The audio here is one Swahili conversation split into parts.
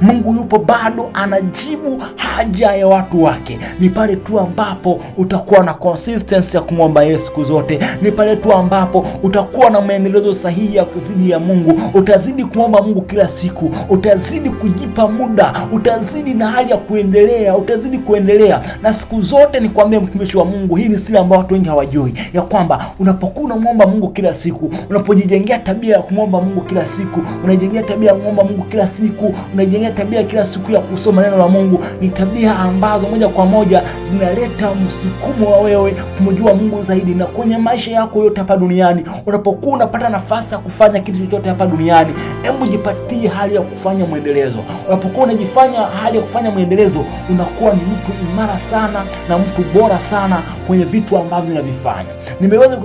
Mungu yupo bado anajibu haja ya watu wake. Ni pale tu ambapo utakuwa na consistency ya kumwomba Yesu siku zote. Ni pale tu ambapo utakuwa na maendelezo sahihi ya kuzidi ya Mungu. Utazidi kumwomba Mungu kila siku, utazidi kujipa muda, utazidi na hali ya kuendelea, utazidi kuendelea. Na siku zote nikwambie mtumishi wa Mungu, hii ni siri ambayo watu wengi hawajui, ya kwamba unapokuwa unamwomba Mungu kila siku, unapojijengea tabia ya kumwomba Mungu kila siku, unajengea tabia ya kumwomba Mungu kila siku, unajengea tabia kila siku ya kusoma neno la Mungu, ni tabia ambazo moja kwa moja zinaleta msukumo wa wewe kumjua Mungu zaidi. Na kwenye maisha yako yote hapa duniani, unapokuwa unapata nafasi ya kufanya kitu chochote hapa duniani, hebu jipatie hali ya kufanya mwendelezo. Unapokuwa unajifanya hali ya kufanya mwendelezo, unakuwa ni mtu imara sana na mtu bora sana kwenye vitu ambavyo unavifanya. Nimeweza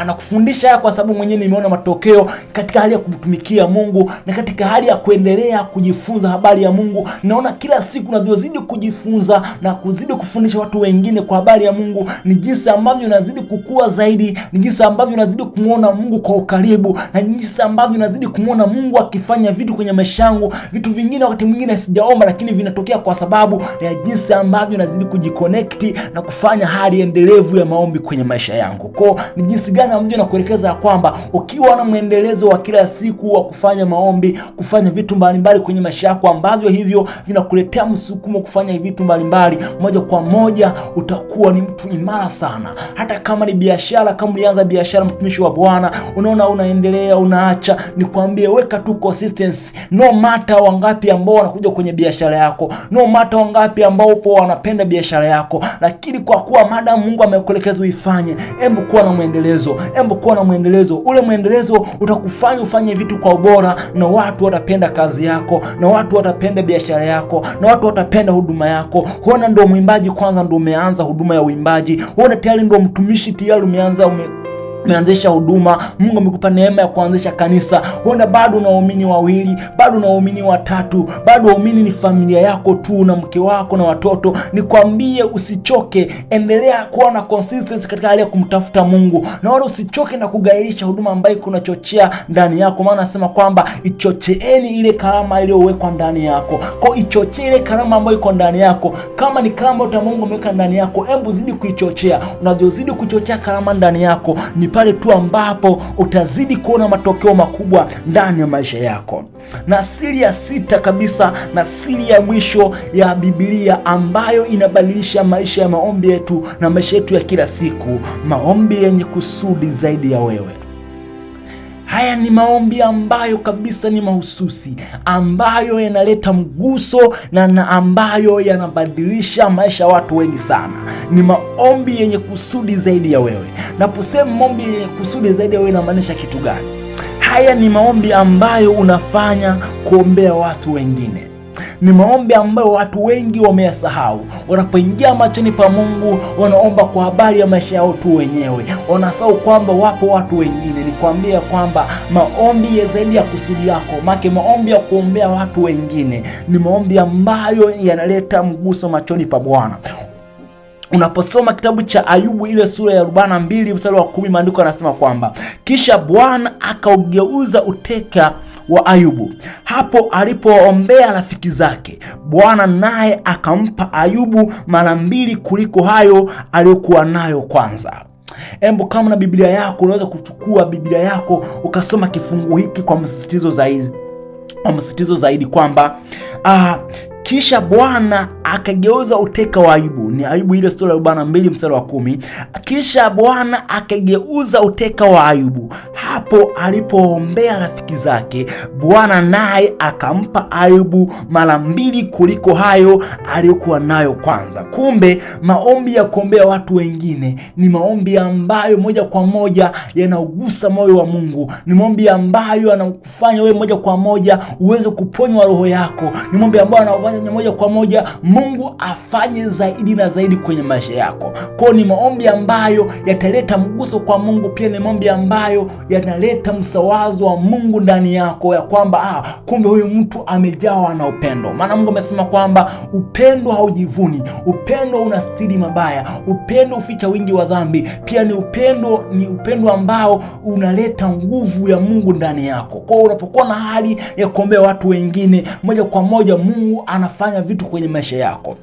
na kufundisha haya kwa sababu mwenyewe nimeona matokeo katika hali ya kumtumikia Mungu na katika hali ya kuendelea kujifunza habari ya Mungu. Naona kila siku navyozidi kujifunza na kuzidi kufundisha watu wengine kwa habari ya Mungu, ni jinsi ambavyo nazidi kukua zaidi, ni jinsi ambavyo nazidi kumuona Mungu kwa ukaribu, na jinsi ambavyo nazidi kumuona Mungu akifanya vitu kwenye maisha yangu. Vitu vingine wakati mwingine sijaomba, lakini vinatokea kwa sababu ya jinsi ambavyo nazidi kujiconnect na kufanya hali endelevu ya maombi kwenye maisha yangu. Kwa ni jinsi gani ambavyo nakuelekeza ya kwamba ukiwa na mwendelezo wa kila siku wa kufanya maombi, kufanya vitu mbalimbali kwenye maisha yako ambavyo hivyo vinakuletea msukumo kufanya vitu mbalimbali, moja kwa moja utakuwa ni mtu imara sana. Hata kama ni biashara, kama ulianza biashara, mtumishi wa Bwana, unaona unaendelea, unaacha, nikwambie weka tu consistency. No matter wangapi ambao wanakuja kwenye biashara yako, no matter wangapi ambao upo wanapenda biashara yako, lakini kwa kuwa madam Mungu amekuelekeza uifanye, hebu kuwa na mwendelezo. Hebu kuwa na mwendelezo. Ule mwendelezo utakufanya ufanye vitu kwa ubora, na watu watapenda kazi yako, na watu watapenda biashara yako, na watu watapenda huduma yako. Huona ndo mwimbaji kwanza ndo umeanza huduma ya uimbaji, huona tayari ndo mtumishi tayari umeanzisha huduma, Mungu amekupa neema ya kuanzisha kanisa. Huenda bado una waumini wawili, bado una waumini watatu, bado waumini ni familia yako tu na mke wako na watoto. Nikwambie usichoke, endelea kuwa na consistency katika hali ya kumtafuta Mungu, na wala usichoke na kugairisha huduma ambayo kunachochea ndani yako, maana nasema kwamba ichocheeni ile karama iliyowekwa ndani yako. Kwa ichochee ile karama ambayo iko ndani yako. Kama ni karama yote Mungu ameweka ndani yako, hebu zidi kuichochea. Unavyozidi kuchochea karama ndani yako, ni pale tu ambapo utazidi kuona matokeo makubwa ndani ya maisha yako. Na siri ya sita kabisa na siri ya mwisho ya Biblia ambayo inabadilisha maisha ya maombi yetu na maisha yetu ya kila siku, maombi yenye kusudi zaidi ya wewe. Haya ni maombi ambayo kabisa ni mahususi, ambayo yanaleta mguso na ambayo yanabadilisha maisha ya watu wengi sana. Ni maombi yenye kusudi zaidi ya wewe. Naposema maombi yenye kusudi zaidi ya wewe, inamaanisha kitu gani? Haya ni maombi ambayo unafanya kuombea watu wengine. Ni maombi ambayo watu wengi wameyasahau. Wanapoingia machoni pa Mungu, wanaomba kwa habari ya maisha yao tu wenyewe, wanasahau kwamba wapo watu wengine. Nikwambia kwamba maombi ya zaidi ya kusudi yako, make maombi ya kuombea watu wengine ni maombi ambayo yanaleta mguso machoni pa Bwana. Unaposoma kitabu cha Ayubu ile sura ya 42 mstari wa 10, maandiko yanasema kwamba kisha Bwana akaugeuza uteka wa Ayubu hapo alipoombea rafiki zake, Bwana naye akampa Ayubu mara mbili kuliko hayo aliyokuwa nayo kwanza. Embu kama na Biblia yako, unaweza kuchukua Biblia yako ukasoma kifungu hiki kwa msisitizo zaidi, kwa msisitizo zaidi kwamba kisha Bwana akageuza uteka wa Ayubu. Ni Ayubu ile sura ya 42 mstari wa 10. Kisha Bwana akageuza uteka wa Ayubu hapo alipoombea rafiki zake, Bwana naye akampa Ayubu mara mbili kuliko hayo aliyokuwa nayo kwanza. Kumbe maombi ya kuombea watu wengine ni maombi ambayo moja kwa moja yanaugusa moyo wa Mungu. Ni maombi ambayo yanakufanya wewe moja kwa moja uweze kuponywa roho yako. Ni maombi ambayo yanafanya moja kwa moja Mungu Mungu afanye zaidi na zaidi kwenye maisha yako. Kwa ni maombi ambayo yataleta mguso kwa Mungu, pia ni maombi ambayo yanaleta msawazo wa Mungu ndani yako, ya kwamba kumbe huyu mtu amejawa na upendo. Maana Mungu amesema kwamba upendo haujivuni, upendo unastiri mabaya, upendo uficha wingi wa dhambi. Pia ni upendo ambao unaleta nguvu ya Mungu ndani yako. Kwa unapokuwa na hali ya kuombea watu wengine, moja kwa moja Mungu anafanya vitu kwenye maisha yako.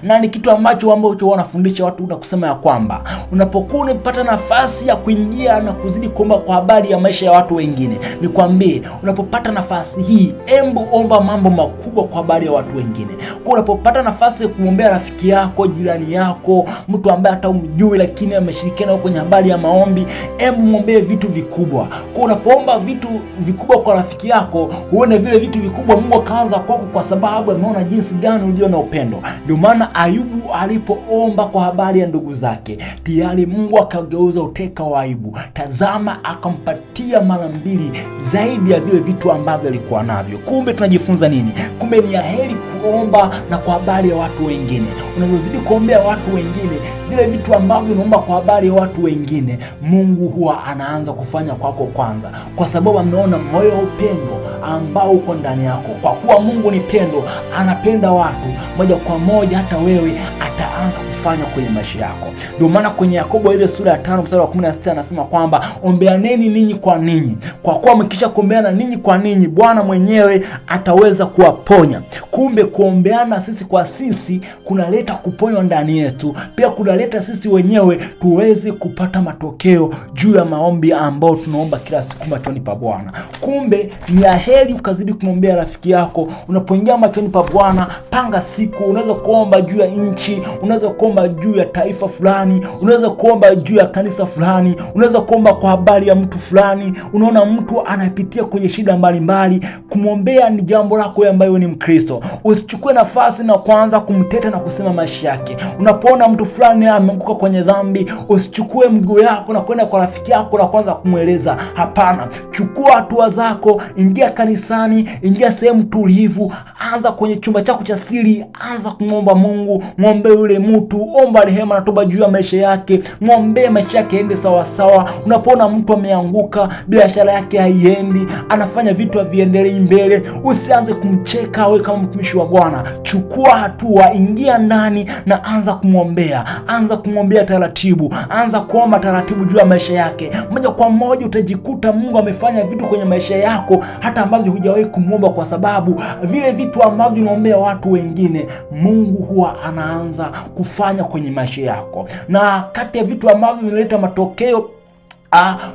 Na ni kitu ambacho wanafundisha watu na kusema ya kwamba unapokuwa unapata nafasi ya kuingia na kuzidi kuomba kwa habari ya maisha ya watu wengine, nikwambie, unapopata nafasi hii, embu omba mambo makubwa kwa habari ya watu wengine. Kwa unapopata nafasi ya kumwombea rafiki yako, jirani yako, mtu ambaye hata umjui lakini ameshirikiana kwenye habari ya maombi, embu muombee vitu vikubwa. Kwa unapoomba vitu vikubwa kwa rafiki yako, uone vile vitu vikubwa Mungu akaanza kwako, kwa sababu ameona jinsi gani ulio na upendo. Ndio maana Ayubu alipoomba kwa habari ya ndugu zake, tayari Mungu akageuza uteka wa Ayubu. Tazama, akampatia mara mbili zaidi ya vile vitu ambavyo alikuwa navyo. Kumbe tunajifunza nini? Kumbe ni heri kuomba na kwa habari ya watu wengine. Unazozidi kuombea watu wengine, vile vitu ambavyo unaomba kwa habari ya watu wengine, Mungu huwa anaanza kufanya kwako kwanza, kwa sababu ameona moyo wa upendo ambao uko ndani yako. Kwa kuwa Mungu ni pendo, anapenda watu, moja kwa moja hata wewe ataanza kufanya kwenye maisha yako. Ndio maana kwenye Yakobo ile sura ya 5 mstari wa 16 anasema kwamba ombeaneni ninyi kwa ninyi, kwa kuwa mkisha kuombeana ninyi kwa ninyi, Bwana mwenyewe ataweza kuwaponya. Kumbe kuombeana sisi kwa sisi kunaleta kuponywa ndani yetu, pia kunaleta sisi wenyewe tuweze kupata matokeo juu ya maombi ambayo tunaomba kila siku machoni pa Bwana. Kumbe ni heri ukazidi kumwombea rafiki yako. Unapoingia machoni pa Bwana, panga siku. Unaweza kuomba juu ya nchi, unaweza kuomba juu ya taifa fulani, unaweza kuomba juu ya kanisa fulani, unaweza kuomba kwa habari ya mtu fulani. Unaona mtu anapitia kwenye shida mbalimbali, kumwombea ni jambo lako ambayo ni Mkristo. Usichukue nafasi na kuanza kumteta na kusema maisha yake. Unapoona mtu fulani ameanguka kwenye dhambi, usichukue mguu yako na kwenda kwa rafiki yako na kuanza kumweleza. Hapana, chukua hatua zako, ingia kanisani, ingia sehemu tulivu, anza kwenye chumba chako cha siri, anza kumwomba Mungu, muombe yule mtu, omba rehema na toba juu ya maisha yake, muombe maisha yake ende sawa sawa. Unapoona mtu ameanguka, biashara yake haiendi, anafanya vitu haviendelei mbele, usianze kumcheka wewe kama mtumishi wa Bwana. Chukua hatua, ingia ndani na anza kumwombea, anza kumwombea taratibu, anza kuomba taratibu juu ya maisha yake. Moja kwa moja utajikuta Mungu amefanya vitu kwenye maisha yako hata ambavyo hujawahi kumwomba, kwa sababu vile vitu ambavyo unaombea watu wengine, Mungu huwa anaanza kufanya kwenye maisha yako. Na kati ya vitu ambavyo vinaleta matokeo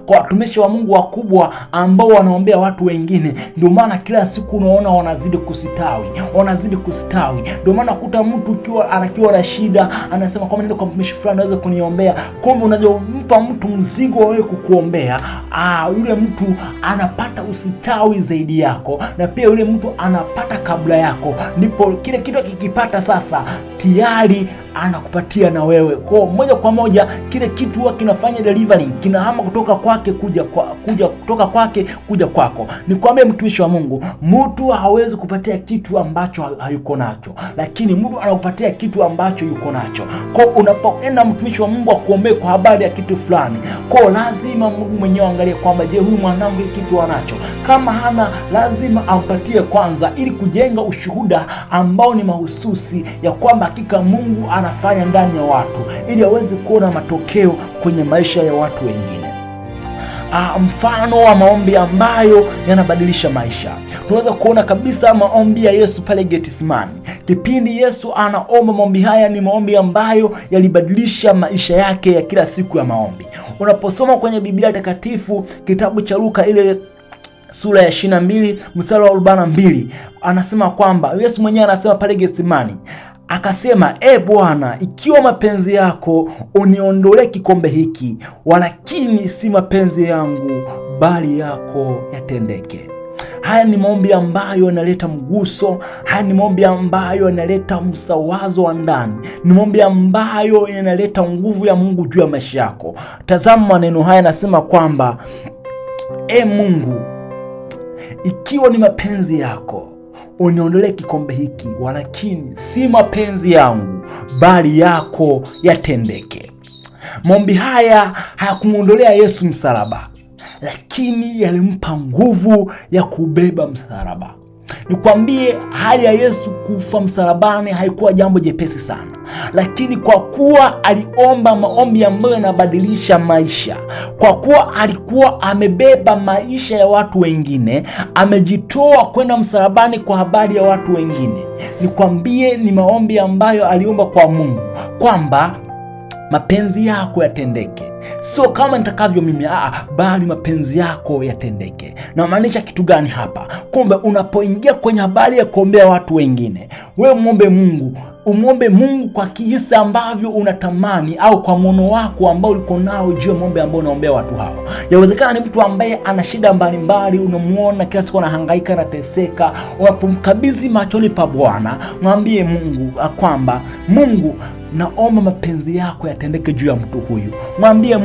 kwa watumishi wa Mungu wakubwa ambao wanaombea watu wengine, ndio maana kila siku unaona wanazidi kusitawi, wanazidi kustawi. Ndio maana kuta mtu ukiwa anakiwa na shida anasema kwamba nenda kwa mtumishi fulani aweze kuniombea. Kumbe unajompa mtu mzigo wewe kukuombea, yule mtu anapata usitawi zaidi yako, na pia yule mtu anapata kabla yako. Ndipo kile kitu akikipata sasa tayari anakupatia na wewe. Kwa moja kwa moja kile kitu huwa kinafanya delivery, kinahama kutoka kwake kuja kuja kutoka kwake kuja kwako. Nikwambie mtumishi wa Mungu, mtu hawezi kupatia kitu ambacho hayuko nacho, lakini mtu anakupatia kitu ambacho yuko nacho. Kwa unapoenda mtumishi wa Mungu akuombee kwa habari ya kitu fulani, kwa lazima Mungu mwenyewe angalie kwamba je, huyu mwanangu kitu anacho. Kama hana, lazima ampatie kwanza, ili kujenga ushuhuda ambao ni mahususi ya kwamba hakika Mungu anafanya ndani ya watu, ili aweze kuona matokeo kwenye maisha ya watu wengine. Mfano wa maombi ambayo yanabadilisha maisha, tunaweza kuona kabisa maombi ya Yesu pale Getsemani. Kipindi Yesu anaomba maombi haya, ni maombi ambayo yalibadilisha maisha yake ya kila siku ya maombi. Unaposoma kwenye Biblia Takatifu kitabu cha Luka ile sura ya 22 mstari wa 42, anasema kwamba Yesu mwenyewe anasema pale Getsemani, akasema, E Bwana, ikiwa mapenzi yako uniondolee kikombe hiki, walakini si mapenzi yangu bali yako yatendeke. Haya ni maombi ambayo yanaleta mguso, haya ni maombi ambayo yanaleta msawazo wa ndani, ni maombi ambayo yanaleta nguvu ya Mungu juu ya maisha yako. Tazama maneno haya, yanasema kwamba E Mungu, ikiwa ni mapenzi yako uniondolee kikombe hiki, walakini si mapenzi yangu bali yako yatendeke. Maombi haya hayakumuondolea Yesu msalaba, lakini yalimpa nguvu ya kubeba msalaba. Nikwambie, hali ya Yesu kufa msalabani haikuwa jambo jepesi sana, lakini kwa kuwa aliomba maombi ambayo yanabadilisha maisha, kwa kuwa alikuwa amebeba maisha ya watu wengine, amejitoa kwenda msalabani kwa habari ya watu wengine. Nikwambie, ni maombi ambayo aliomba kwa Mungu kwamba mapenzi yako yatendeke, sio kama nitakavyo mimi, bali mapenzi yako yatendeke. Na maanisha kitu gani hapa? Kumbe unapoingia kwenye habari ya kuombea watu wengine, wewe muombe Mungu, umuombe Mungu kwa jinsi ambavyo unatamani au kwa muono wako ambao uliko nao juu ya maombi ambayo unaombea watu hao. Yawezekana ni mtu ambaye ana shida mbalimbali, unamuona kila siku anahangaika, anateseka. Unapomkabidhi machoni pa Bwana, mwambie Mungu kwamba Mungu, naomba mapenzi yako yatendeke juu ya mtu huyu. Mwambie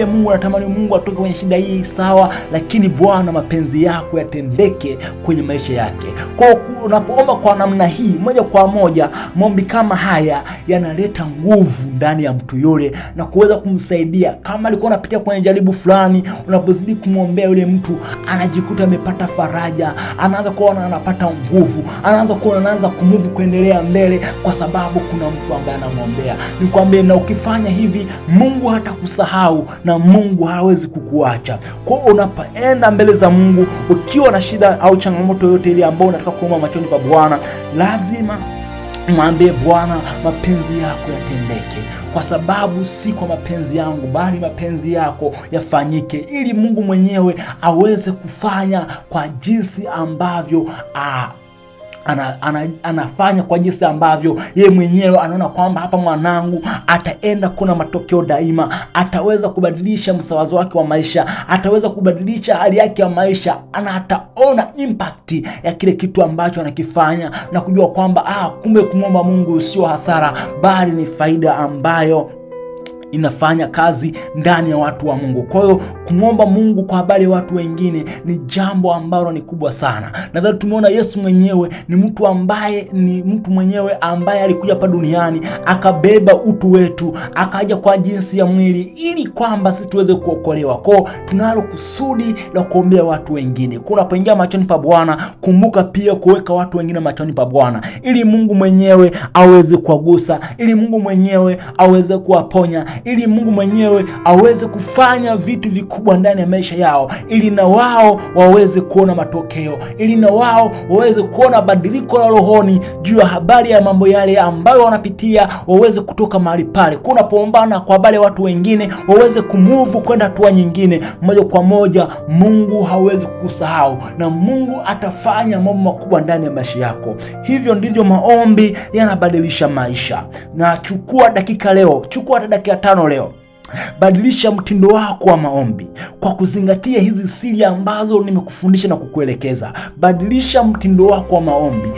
Mungu, natamani Mungu atoke kwenye shida hii, sawa, lakini Bwana mapenzi yako yatendeke kwenye maisha yake. Kwa unapoomba kwa namna hii, moja kwa moja maombi kama haya yanaleta nguvu ndani ya mtu yule na kuweza kumsaidia. Kama alikuwa anapitia kwenye jaribu fulani, unapozidi kumwombea yule mtu, anajikuta amepata faraja, anaanza kuona anapata nguvu, anaanza kuona anaanza kumuvu kuendelea mbele, kwa sababu kuna mtu ambaye anamwombea. Nikwambie, na ukifanya hivi Mungu hatakusahau na Mungu hawezi kukuacha. Kwa unapoenda mbele za Mungu ukiwa na shida au changamoto yoyote ile ambayo unataka kuomba machoni pa Bwana, lazima mwambie Bwana mapenzi yako yatendeke, kwa sababu si kwa mapenzi yangu bali mapenzi yako yafanyike, ili Mungu mwenyewe aweze kufanya kwa jinsi ambavyo anafanya, kwa jinsi ambavyo yeye mwenyewe anaona kwamba hapa mwanangu ataenda kuna matokeo daima, ataweza kubadilisha msawazo wake wa maisha, ataweza kubadilisha hali yake ya maisha, ana ataona impact ya kile kitu ambacho anakifanya na kujua kwamba kumbe kumwomba Mungu sio hasara bali ni faida ambayo inafanya kazi ndani ya watu wa Mungu. Kwa hiyo kumwomba Mungu kwa habari ya watu wengine ni jambo ambalo ni kubwa sana. Nadhani tumeona Yesu mwenyewe ni mtu ambaye ni mtu mwenyewe ambaye alikuja hapa duniani akabeba utu wetu, akaja kwa jinsi ya mwili ili kwamba sisi tuweze kuokolewa. Kwa hiyo tunalo kusudi la kuombea watu wengine. Kwa unapoingia machoni pa Bwana, kumbuka pia kuweka watu wengine machoni pa Bwana, ili Mungu mwenyewe aweze kuwagusa, ili Mungu mwenyewe aweze kuwaponya, ili Mungu mwenyewe aweze kufanya vitu vikubwa ndani ya maisha yao, ili na wao waweze kuona matokeo, ili na wao waweze kuona badiliko la rohoni juu ya habari ya mambo yale ambayo wanapitia, waweze kutoka mahali pale. Kuna poombana kwa habari ya watu wengine, waweze kumuvu kwenda hatua nyingine. Moja kwa moja Mungu hawezi kukusahau na Mungu atafanya mambo makubwa ndani ya maisha yako. Hivyo ndivyo maombi yanabadilisha maisha. Na chukua dakika leo, chukua hata dakika 5 leo. Badilisha mtindo wako wa maombi kwa kuzingatia hizi siri ambazo nimekufundisha na kukuelekeza. Badilisha mtindo wako wa maombi.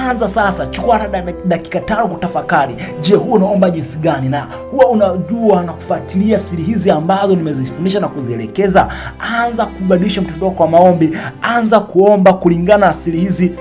Anza sasa, chukua hata dakika 5 kutafakari. Je, huwa unaomba jinsi gani? Na huwa unajua na kufuatilia siri hizi ambazo nimezifundisha na kuzielekeza? Anza kubadilisha mtindo wako wa maombi. Anza kuomba kulingana na siri hizi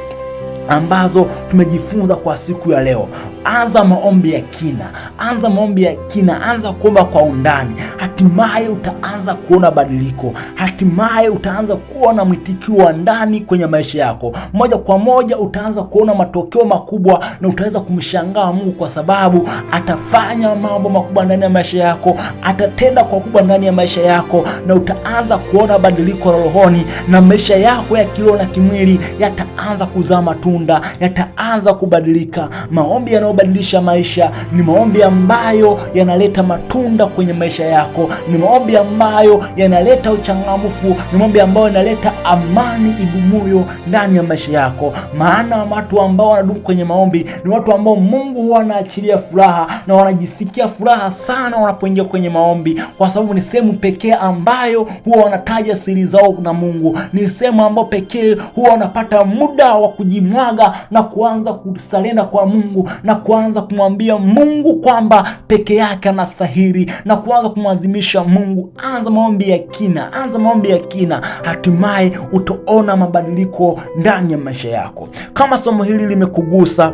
ambazo tumejifunza kwa siku ya leo. Anza maombi ya kina, anza maombi ya kina, anza kuomba kwa undani. Hatimaye utaanza kuona badiliko, hatimaye utaanza kuona mwitikio wa ndani kwenye maisha yako. Moja kwa moja utaanza kuona matokeo makubwa na utaweza kumshangaa Mungu, kwa sababu atafanya mambo makubwa ndani ya maisha yako, atatenda kwa kubwa ndani ya maisha yako, na utaanza kuona badiliko la rohoni, na maisha yako ya kiroho na kimwili yataanza kuzaa matunda, yataanza kubadilika. Maombi yanayobadilisha maisha ni maombi ambayo yanaleta matunda kwenye maisha yako, ni maombi ambayo yanaleta uchangamfu, ni maombi ambayo yanaleta amani idumuyo ndani ya maisha yako. Maana watu ambao wanadumu kwenye maombi ni watu ambao Mungu huwa anaachilia furaha na wanajisikia furaha sana wanapoingia kwenye maombi, kwa sababu ni sehemu pekee ambayo huwa wanataja siri zao na Mungu, ni sehemu ambayo pekee huwa wanapata muda wa kujimwaga kukanyaga na kuanza kusalenda kwa Mungu na kuanza kumwambia Mungu kwamba peke yake anastahili na kuanza kumwazimisha Mungu. Anza maombi ya kina, anza maombi ya kina, hatimaye utaona mabadiliko ndani ya maisha yako. Kama somo hili limekugusa,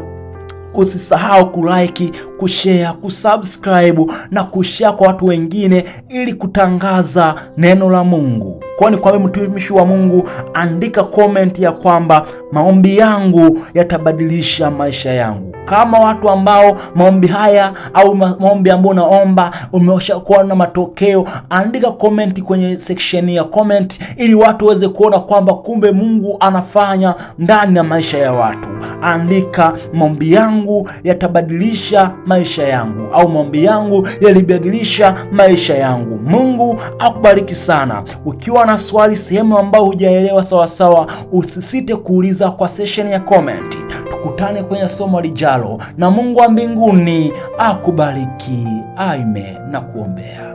usisahau kulike, kushare, kusubscribe na kushare kwa watu wengine ili kutangaza neno la Mungu. Kwani kwa mtumishi wa Mungu, andika comment ya kwamba maombi yangu yatabadilisha maisha yangu. Kama watu ambao maombi haya au maombi ambayo unaomba umeshakuwa na matokeo, andika comment kwenye section ya comment ili watu waweze kuona kwamba kumbe Mungu anafanya ndani ya maisha ya watu. Andika maombi yangu yatabadilisha maisha yangu, au maombi yangu yalibadilisha maisha yangu. Mungu akubariki sana. Ukiwa na swali sehemu ambayo hujaelewa sawasawa, usisite kuuliza kwa session ya comment. Tukutane kwenye somo lijalo, na Mungu wa mbinguni akubariki. Amen na kuombea.